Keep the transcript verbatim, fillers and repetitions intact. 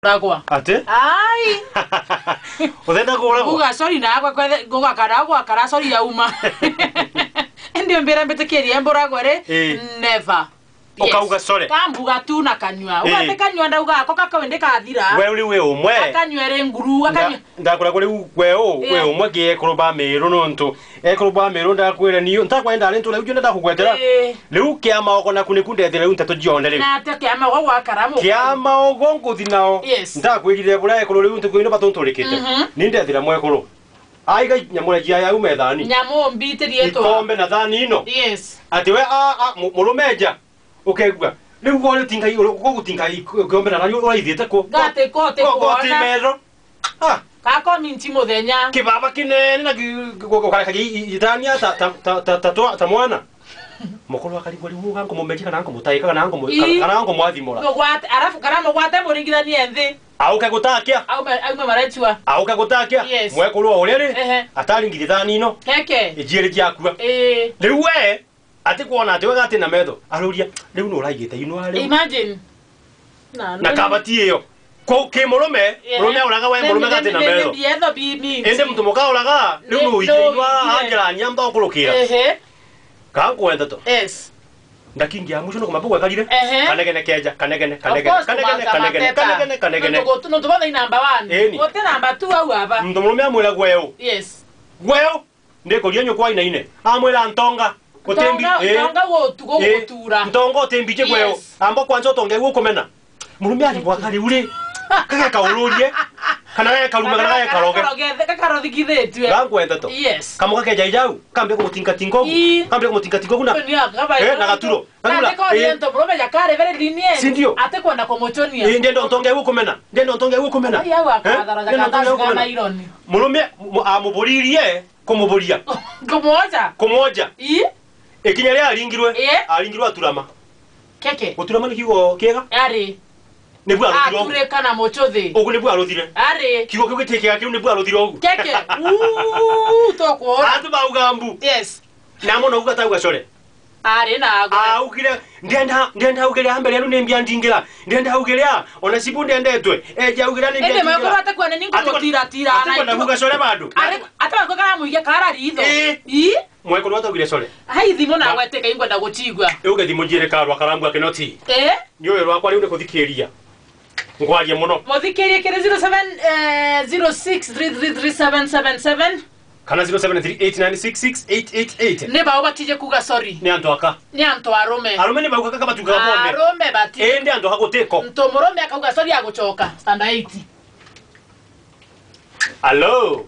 Kuragwa. Ati? Ai. Uthenda kuragwa? Nguga sorry na akwa kwethe, nguga kana gwakara sorry yauma. Indi umbire mbitikirie mburagwe ri? Ii. Never. Yes. Ukauga sorry. Kambuga tu na kanyua. Ii. Ugate kanyua ndauga ako kakawe ndikathira. We uri wi umwe. Akanyua ri nguru, akanyua. Nda-, ndakuragwa riu we u-, wi umwe ki ekuru ba Miru nontu ekuru ba Miru ndakwira ni ntakwenda ari ntura iu nda ndakugwetera. Ii. Riu kia maogo naku niku ndethira riu nteto cionde riu. Na atia kia maogo gwakara mu? Kia maogo nguthi nao. Yes. Ndakwirire buria ekuru riu ntuku ino batunturikite. Mhm. Ni ndethira mwekuru. Aiga nyamure jia yau methani. Nyamu mbitirie twa. Ikombe na thani ino. Yes. Ati we a, a, mu-, murume eja. Ukegua. Riu gori utinga i-, uri-, ugutinga i-, ikombe na thani uraithite ku? Gati ko ti ko, ko ti kuona. Metho. Ah. Gako minti muthenya. Kibaba kinene na ki-, gu-, gu-, gukarekagia i-, i-, itania ta, ta, ta, ta, ta twa-, ta mwana. Mukuru akarigwa riu uga nkumumenyia kana nkumutaika kana nkumu-, ii, kana, kana nkumwathimura. Mugwate, arafu kana mugwate muringithanie nthi. Auke gutakia. Aume, aume marechua. Auke gutakia. Yes. Mwekuru o uria ri, ehe, ataringithia thani ino. Keke. Ijieri jiakua. Ii. Riu we, ati kwona ati we gati na metho. Aruria, riu nu uraigite ino ari. Imagine. Na, na kabati iyo. Ku-, ki murume, ehe, murume auraga we, murume gati na metho. Indi muntu muka auraga, riu nu ijinwa, anjirania mba ukurukira. Ehe. Ka nkwenda to. Yes. Ndakingi ya mwisho nukumba bugwe karire. Ehe. Kanegene keja, kanegene, kanegene, kanegene, kanegene, kanegene. Nontu bonthe i number one. Eni. Guti number two au aba. Muntu murume amwira gweu. Yes. Gweu. Ndikuria nyukwa inaine. Amwira ntonga. Utembi. Ntonga, eh, ntonga gutugo, eh, gugutura. Ntonga utembi je gweu. Yes. Amba kwanza utonge gukumena. Murume ari bwa kari uri. Kage kaururie. Kana gage karume, kana gage karoge. Gakaroge, gakarothigithitue. Gangwenda to. Yes. Kamuka keja ijau, kambe kumutinga tinga ugu. Ii. Kambe kumutinga tinga ugu na. Ni akaba. Eh, na gaturo. Kangula. Ati ko riento murume jakare very lenient. Si ndio? Ati kwenda kumuchonia. Ii, ndendo ntonge gukumena. Ndendo ntonge gukumena. Ai, au akathara. Eh? Ndendo ntonge gukumena. Murume mu-, amuburirie. Kumuburia. Kumwoja. Kumwoja. Ii. Ikinya ria aringirwe, ii, aringirwe aturama. Keke. Guturama ni kiugo kiega? Ari. Nibu aruthire ugu. Aturika na muchuthi. Ugu nibu aruthire. Ari. Kiugo kiu giti kiega kiu nibu aruthire ugu. Keke. Uu, tokuona. Atu bauga mbu. Yes. Na mono uga tauga core. Ari na agwe. Augire, "Ndenda, ndenda augire a mbere riu ni mbia ndingira. Ndenda augire a, ona cibu ndendetwe. Eje augire ni mbia ndingira." Indi mwekuru atakwenda ni nkumutira tira na. Ati kwenda kuga core bado. Ari, ata mwekuru kana muige kara ritho. Ii. Ii. Mwekuru ataugire core. Hai thimu na gweteka ingwenda gutigwa. Riu ge thimu njire karwa karambu akinoti. Ii. Ni uyu rwakwa riu ni kuthikiria. Ngwaria muno. Muthikirie kiri zero seven, eh, zero six three three three seven seven seven. Kana zero seven three eight nine six six eight eight eight. Ni bau batije kuga sorry. Ni antu aka. Ni antu arume. Arume ni bau kaka batukaga bonde. Arume bati. Indi antu aka gutiko. Ntu murume akauga sorry agucoka. Standard eight. Hello.